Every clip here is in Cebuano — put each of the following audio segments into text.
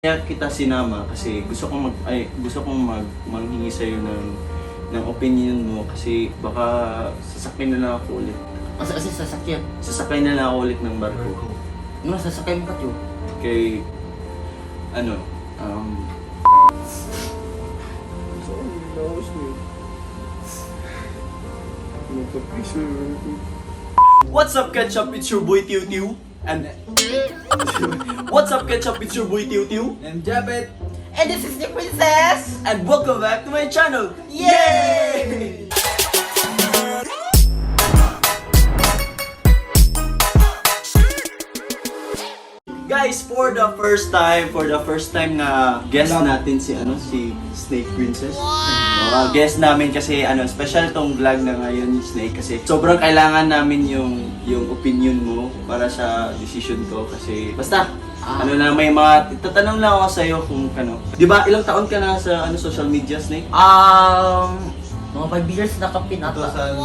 Kaya kita sinama kasi gusto kong manghingi sa ng opinion mo kasi baka sasakay na lang ako ulit. Asa kasi sasakyan? Sasakay na lang ako ulit ng barko. Ano sasakay mo katyo? Kay ano um So, laos niyo. Magkapiso yun ko. What's up, Ketchup? It's your boy Tiu Tiu and What's up, Ketchup? It's your boy Tiu Tiu And Japet! And this is the princess! And welcome back to my channel. Yay! Guys, for the first time na guest natin si ano si Snake Princess. Wow. Guest namin kasi ano, special tong vlog na ngayon, Snake, kasi sobrang kailangan namin yung opinion mo para sa decision ko kasi basta ano lang, may mga tatanong lang ako sa iyo kung ano. 'Di ba ilang taon ka na sa ano social media, Snake? Mga 5 years na kapin ata. 2000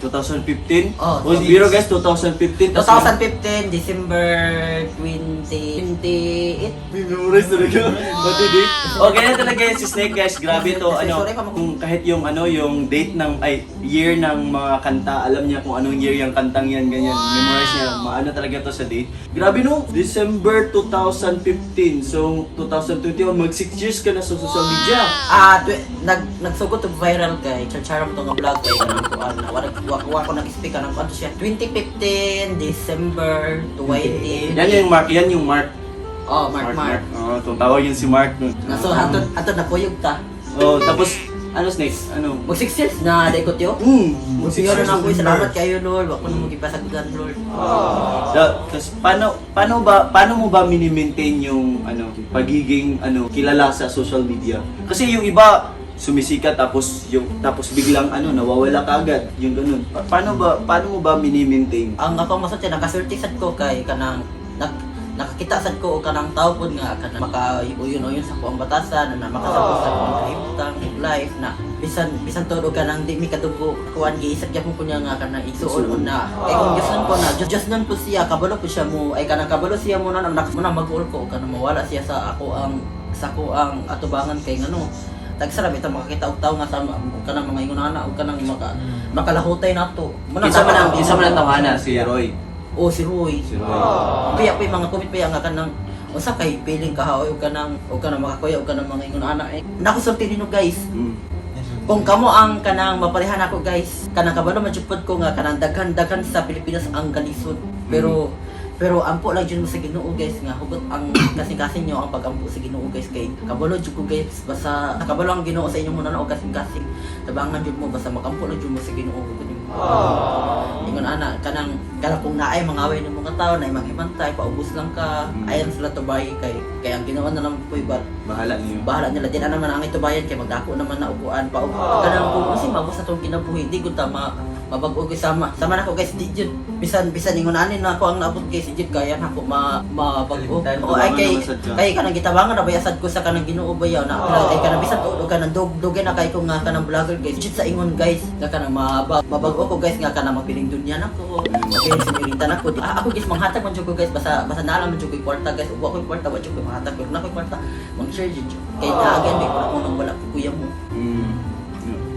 2015. 2015? Oh, Oh, biro guys, 2015. Tas 2015, December 20, 28. Memorize talaga. Pati date. Okay na talaga yan si Snake, guys. Grabe to. Ano, Sorry, kung kahit yung ano, yung date ng, ay, year ng mga kanta, alam niya kung anong year yung kantang yan, ganyan. Memorize niya. Maano talaga to sa date. Grabe no, December 2015. So, 2021, mag 6 years ka na sa social media. Ah, nagsugot og viral kay Charcharam to nga vlog kay kanang kuan na wala wa ko nag-speak kanang kuan to siya. 2015 December 20. Yan yung Mark, yan yung Mark. Oh, Mark Mark. Oo, oh, tawag yun si Mark nun. Na so hatod hatod na kuyog ta. Oh, tapos, ano, Snake? Ano? Mag 6 years na dai ko tiyo. Mag 6 Siguro years na ako, na. salamat kayo Lord. Wa ko na magipasagdan, Lord. Tapos paano mo ba mini-maintain yung ano pagiging ano kilala sa social media? Kasi yung iba sumisikat tapos biglang ano nawawala kaagad, yung ganun. Paano mo ba mini-maintain? Ang akong masulti, nakasulti sad ko kay kanang nakakita sad ko og kanang tao pod nga kanang maka uyon-uyon sa kuang batasan na makasabot sa kuang kahimtang ug life na bisan bisan tuod og kanang di mi kadugo kuan giisip gyapon ko niya nga kanang igsuon na kay kung Diyos ko na Diyos nun po siya kabalo po siya mo ay kanang kabalo siya mo na na mo na mag ko og kanang mawala siya sa ako ang atubangan kay ngano tagsara bitaw makakita og tawo nga sama og kanang mga ingon ana og kanang makalahutay nato. Muna Kinsa man ang tawhana? Si Roy. O si Roy. Si Roy. Piya pa yung mga comment pa nga kanang unsa kay feeling ka ha og kanang makakuya og kanang mga ingon ana eh. Nakusulti ninyo, guys. Kung kamo ang kanang maparehan ako, guys, kanang kabalo man jud pod ko nga kanang daghan-daghan sa Pilipinas ang galisod. Pero pero ampo lang jud mo sa Ginoo, guys, nga hugot ang kasing-kasing nyo ang pagampo sa Ginoo, guys, kay kabalo jud ko, guys, basta kabalo ang Ginoo sa inyong muna og kasing-kasing tabangan jud mo basta makampo lang jud mo sa Ginoo hugot nimo. Ingon ana kanang kanang kung naay mga away ng mga tao naay mga himantay paubos lang ka ayan sila tubay kay kay ang Ginoo na lang po'y Bahala niyo. Bahala nila din ana man ang itubayan kay magdako naman na upuan pa kanang kung kasi mabos na tong kinabuhi di gud ta mabag-o gyud sama sama nako, guys, di jud bisan bisan ingon ani na ako ang naabot, guys, di jud kaya nako mabag-o. Kalimtan. O ay kay Tabangan naman sad ka. kay kanang gitabangan na bayasad ko sa kanang Ginoo bayaw na ay kanang bisan tuod og kanang dugay na kay ko nga kanang vlogger, guys, jud sa ingon, guys, nga kanang mabag-o ko, guys, nga kanang magpiling dunya nako, magpiling senyorita nako. Ako, guys, manghatag man jud ko, guys, basta basta naa man jud ko kwarta, guys, ug wa ko kwarta, wa jud ko manghatag, pero na ko kwarta mang-share jud kay naagan may ko nang wala ko kuya mo.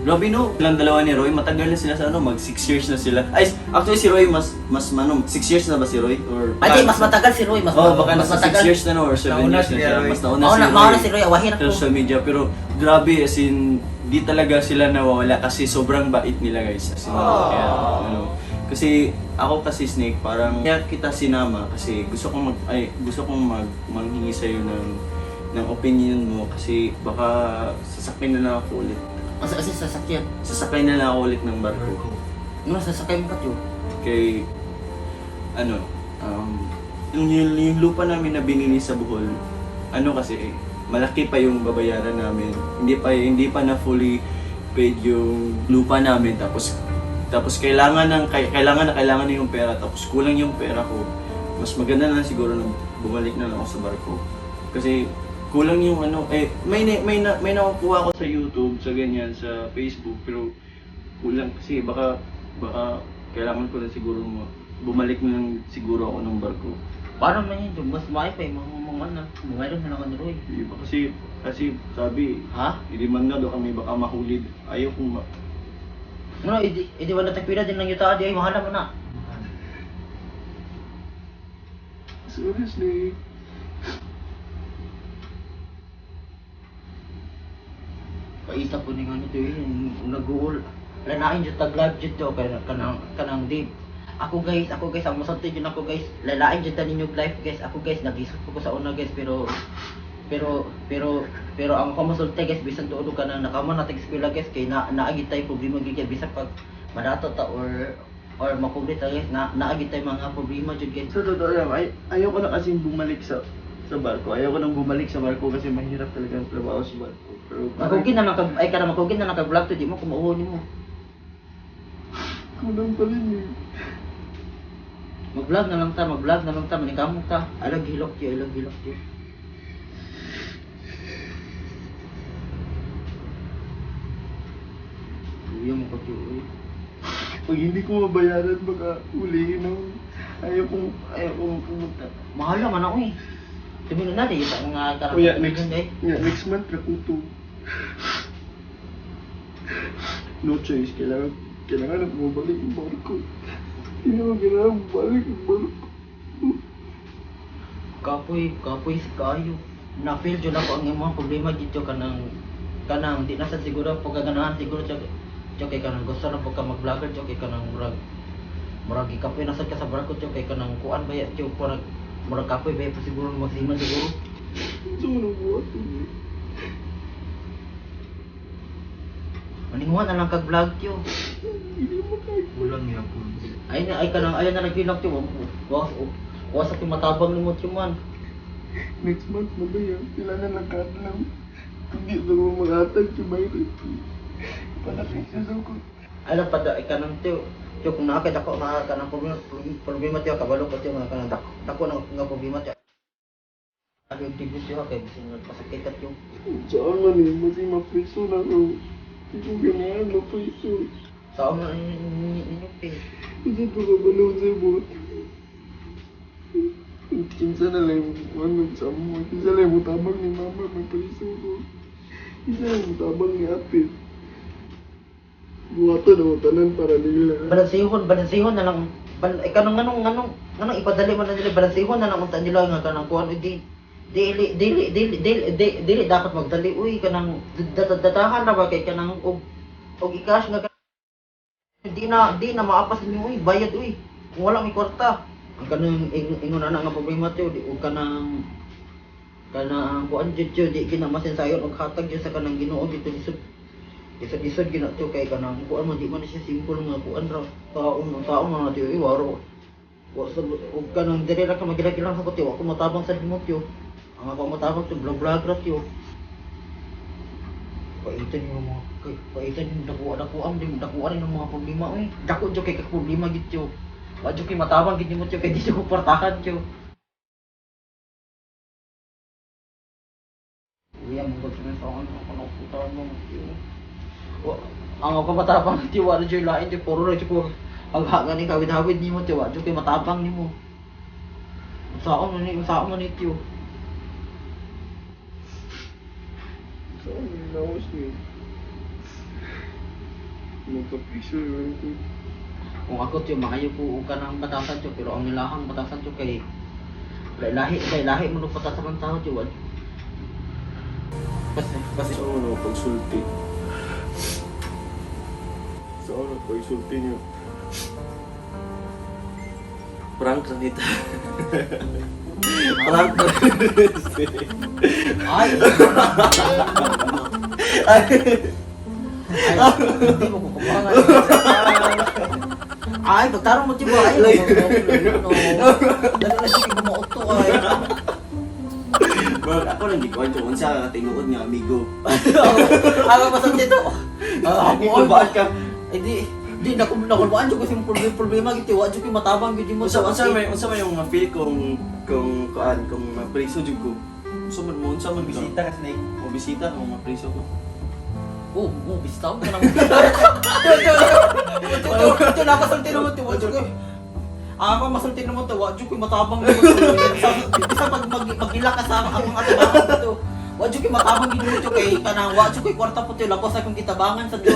Grabe no, silang dalawa ni Roy, matagal na sila sa ano, mag 6 years na sila. Ay, actually si Roy mas ano, 6 years na ba si Roy? Or Ay, di, mas matagal si Roy, mas Oh, baka mas nasa 6 matagal. years na no, or 7 Nauna years na si siya. Roy. Mas nauna Mauna, si Roy. mauna si Roy, awahin Sa ako. social media. Pero grabe, as in, di talaga sila nawawala kasi sobrang bait nila, guys. As in, kaya, ano, kasi ako kasi, Snake, parang kaya kita sinama kasi gusto kong manghingi sa ng opinion mo kasi baka sasakay na lang ako ulit. Asa kasi sasakyan? Sasakay na lang ako ulit ng barko. Ano sasakay mo katyo? Kay ano yung lupa namin na binili sa Bohol, ano kasi eh, malaki pa yung babayaran namin, hindi pa na fully paid yung lupa namin, tapos tapos kailangan na kailangan na yung pera, tapos kulang yung pera ko. Mas maganda na siguro na bumalik na lang ako sa barko kasi kulang yung ano eh may nakukuha ko sa YouTube, sa ganyan, sa Facebook, pero kulang kasi baka baka kailangan ko na siguro bumalik na lang siguro ako ng barko. Paano man yun? Mas maayo pa yung mga anak. Mga na lang ni Roy. Di ba kasi sabi, Ha? idemanda daw kami baka mahulid. Ayaw kong ma... Ano, idi wala tagpila din lang yung tao, di ay mahala mo na. Seriously. Paisa po ni nga nito eh, nag-uul. Lalain dyan tag live dyan to, kay kanang di. Ako guys, ang masanti dyan ako guys. Lalain dyan ta ninyo live guys. Ako guys, nag-isip ko sa una guys, pero pero pero pero ang ako masulti guys, bisan tuod ka nang nakamo na tag eskwela guys, kay na naagi tayo problema gyud kay bisan pag madato ta or makulit ta guys, na naagi tayo mga problema jud guys. Sa totoo lang, ayaw ko na kasing bumalik sa barko. Ayaw ko nang bumalik sa barko kasi mahirap talaga ang trabaho sa barko. Pero parang Magugin na lang kag ay kana magugin na lang kag vlog to di mo kumuho nimo. Kulang pa rin eh. Mag-vlog na lang ta, mag-vlog na lang ta, manikamot ta. Alag hilok tiyo, alag hilok tiyo. Uya mo ka tiyo, uy. Pag hindi ko mabayaran, baka hulihin ako. Ayaw kong pumunta. Mahal naman ako eh. Tumino na di, sa mga karang Kuya, next, eh. yeah, next month, nakuto. No choice, kailangan na bumalik yung barko. Hindi naman kailangan bumalik yung barko. Kapoy, kapoy si kayo. Na-feel dyan ako ang imong problema dito kanang di na sad siguro pagkaganahan siguro tiyo tiyo kay kanang gusto na pagka mag-vlogger tiyo kay kanang murag ikapoy na sad ka sa barko tiyo kay kanang kuan ba ya tiyo murag kapoy ba ya pa siguro magsiman siguro. Gusto ko nang buhat eh. Maninguha na lang kag vlog tiyo. Hindi mo kaya. Kulang yapon. Ay na ay kanang ay na nagilak tiyo. Wa wa sa matabang nimo tiyo man. Next month na ba yan? Sila na lang kadlaw. Hindi na ko makatag sa bayad. Palaki siya sa ko. Alam pa da ay kanang tiyo. Tiyo kung naa kay dako nga kanang problema tiyo kabalo ko tiyo nga kanang dako na nga problema tiyo. Ano yung tigil tiyo kay bisin pasakit ka tiyo. Saan man eh, basi mapriso na ako. Hindi ko ganahan mapriso. Sa man ninyo pe. Hindi ko kabalo sa buhat. Kinsa na lang yung ano sa mo. Kinsa lang yung tabang ni mama, mapriso ko. Kinsa lang yung tabang ni ate. Buhaton ako tanan para nila. Balansihon na lang. Ay kanang nganong ipadali man na nila balansihon na lang unta nila nga kanang kuan di dili dili dili dili dili, dili dapat magdali uy kanang datahan ra ba kay kanang og i-cash nga di na maapas ninyo uy bayad uy kung wala may kwarta ang kanang ingon ana nga problema tiyo di og kanang kanang kuan jud tiyo di kinamasensayon og hatag jud sa kanang Ginoo dito lisod lisod gina tiyo kay kanang kuan man di man siya simple nga kuan ra taon man na tiyo eh, waro wa sa og kanang diri ra ka magila-gila sa ko tiyo ako matabang sa nimo tiyo ang ako matabang tiyo vlog vlog ra tiyo paitan yung mga kay paitan yung dakuan din dakuan yung mga problema oy dako jud kay ka problema gid tiyo wa jud kay matabang gid nimo tiyo kay di jud ko kwartahan tiyo. Uya mo gud sa ako ako puta mo tiyo. Wa ang ako matabang tiyo wa jud lain tiyo puro ra jud ko ang haga ni kawid-hawid nimo tiyo wa jud kay matabang nimo. Unsaon man ni tiyo. Saan yung lawas niya? Magka-pressure lang ko. Kung ako tiyo maayo po og kanang batasan tiyo pero ang nilahang batasan tiyo kay lahi mo nung batasan ng tao tiyo. Basta Sa ano, pagsulti. Sa ano, pagsulti niyo. Prank lang ito. Prank lang. Ay! Ay, hindi mo kukumangan. Ay, pagtarong mo tiyo ba? Ay, no. Dalo na siya gumauto ay. Bro, ako lang gikwento unsa ka tinuod nga amigo. Ako pa sa dito. Ako Gikulbaan ka. Hindi, di nakulbaan jud ko sa problema problema gid wa jud ko matabang gid mo Unsa man yung ma-feel kung kuan kung mapriso jud ko. Unsa man ka? Bisita ka snake. Mo bisita kung mapriso ko. Oh, bisita ko na. Tiyo, tiyo, tiyo. Tiyo, tiyo, tiyo, napasulti naman, tiyo, tiyo. Ang ako masulti naman to, wa jud ko'y matabang nimo to. Bisa pag magila ka sa akong atubangan to. Wa jud ko'y matabang gid mo to kay kanang wa jud ko'y kwarta po to, lakos akong gitabangan sa tiyo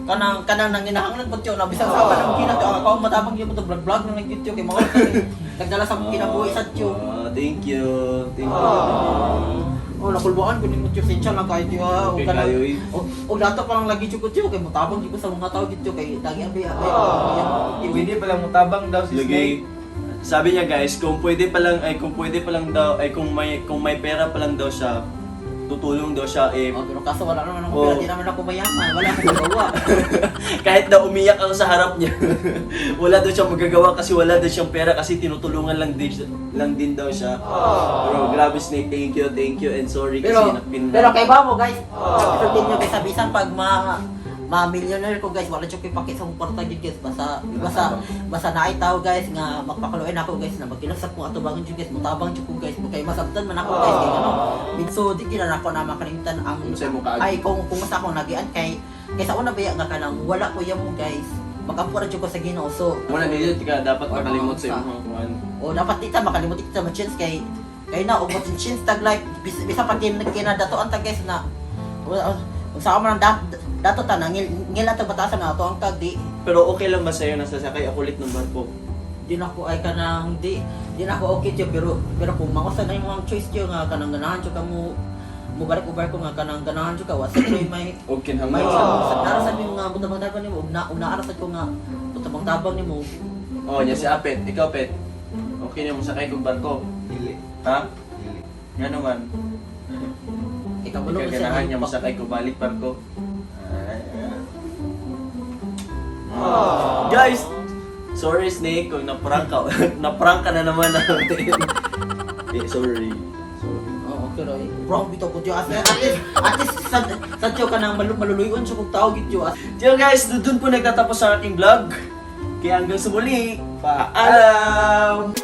kanang kanang nanginahanglan po tiyo na bisan sa kanang kina to, ang ako ang matabang gid mo to, vlog vlog na lang gid tiyo kay mga nagdala sa akong kinabuhi sa tiyo. Ah, thank you. Thank you. Oh, nakulbaan ko nimo tiyo, sensya lang kayo tiyo ha. Okay, O kanang kayo, eh. o dato pa lang lagi tiyo ko tiyo kay motabang gid ko sa mga tao gid tiyo kay dagi ang biya. Pwede pala mutabang daw si Lagay. Snake. Sabi niya guys, kung pwede pa lang ay kung pwede pa lang daw ay kung may pera pa lang daw siya, tutulong daw siya eh. Oh, pero kaso wala naman akong Oh. pera, di naman ako mayaman, wala akong magawa. Kahit na umiyak ako sa harap niya, wala daw siyang magagawa kasi wala daw siyang pera kasi tinutulungan lang din daw siya. Pero grabe Snake, thank you and sorry Pero kasi napin. pero kay ba mo guys, sultin nyo guys, bisan pag ma millionaire ko guys, wala jud ko'y paki sa akong kwarta jud guys, basta naay tao guys nga magpakuluin ako guys na magkilos sa akong atubangan jud guys, mutabang jud ko guys, kay masabtan man ako guys kay ano. So di gid na ako na makalimtan ang Unsay mo kaagi? ay kung sa akong nagian kay sa una baya nga kanang wala ko yamo guys. Makampo ra jud ko sa Ginoo. So Wala dili ka dapat makalimot sa imong kuan. O dapat di ta makalimot, di ta ma-chance kay na og chance tag life bisa pag kinadatoan ta guys na sa man ang dato ta na ngil ta batasan na ato ang tag di. Pero okay lang ba sa'yo na sasakay ako ulit ng barko? Di na ako ay kanang di di na ako okay tiyo, pero pero kung mao sa na imong choice tiyo nga kanang ganahan tiyo ka mo mo balik og barko nga kanang ganahan tiyo ka, wa sa tiyo may Okay may sa nara sa mga butabang-tabang nimo ug na una sad ko nga butabang-tabang nimo. Oh, niya si Apet. Ikaw, Pet. Okay na mo sakay kong barko. Dili. Ha? Dili. Nga naman. Ikaw mo Ikaw ganahan niya masakay ko balik barko. Ah. Guys, sorry Snake kung na-prank ka. Na-prank ka na naman natin. Eh, sorry. Sorry. Oo, okay ra. Bro, bitaw ko tiyo. At least sa tiyo ka nang maluluyon siya kung tao gid tiyo. So guys, doon po nagtatapos ang aking vlog. Kaya hanggang sa muli, paalam!